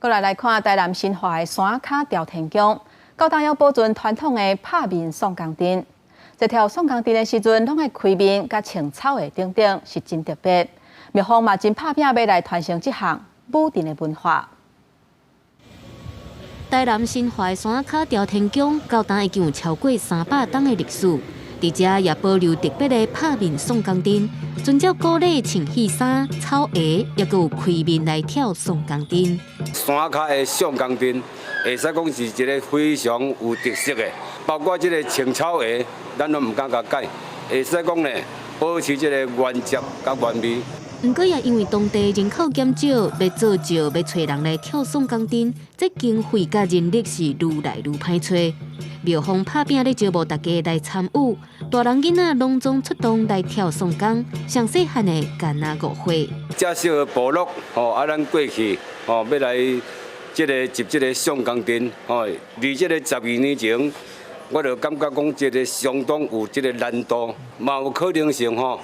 閣來來看台南新化的山跤朝天宮，到今猶保存傳統的拍面送工陣。在跳送工陣的時陣，攏會開面佮穿草鞋等等，是真特別。廟方嘛真拍拚欲來傳承這項舞陣的文化。台南新化的山跤朝天宮，到今已經有超過300冬的歷史。佇遮也保留特別的拍面送工陣，遵照古禮穿戲衫、草鞋，抑閣有開面來跳送工陣。山跤的送工陣，會使講是一个非常有特色的，包括這个穿草鞋，咱攏毋敢共改，會使講呢，保持這个原汁佮原味。毋過也因為當地人口減少，欲做醮欲揣人來跳送工陣，這經費佮人力是愈來愈歹揣。廟方拍拚咧招募大家來參與，大人囡仔攏總出動來跳送工，上細漢的干焦5歲。遮小的部落吼，啊，咱過去吼欲來這个集這个送工陣吼，佇這个12年前，我就感覺講這个相當有這个難度，嘛有可能性吼，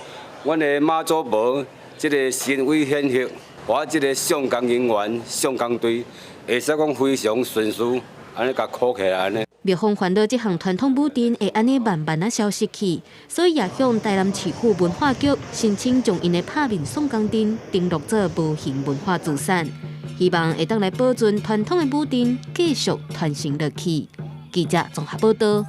阮的媽祖婆這个神威顯赫，我這个送工人員、送工隊，會使講非常順遂，按呢共箍起來按呢。廟方煩惱這項傳統舞陣會按呢慢慢仔消失去，所以也向台南市府文化局申請將𪜶的拍面送工陣登錄做無形文化資產，希望會當來保存傳統的舞陣，繼續傳承落去。記者綜合報道。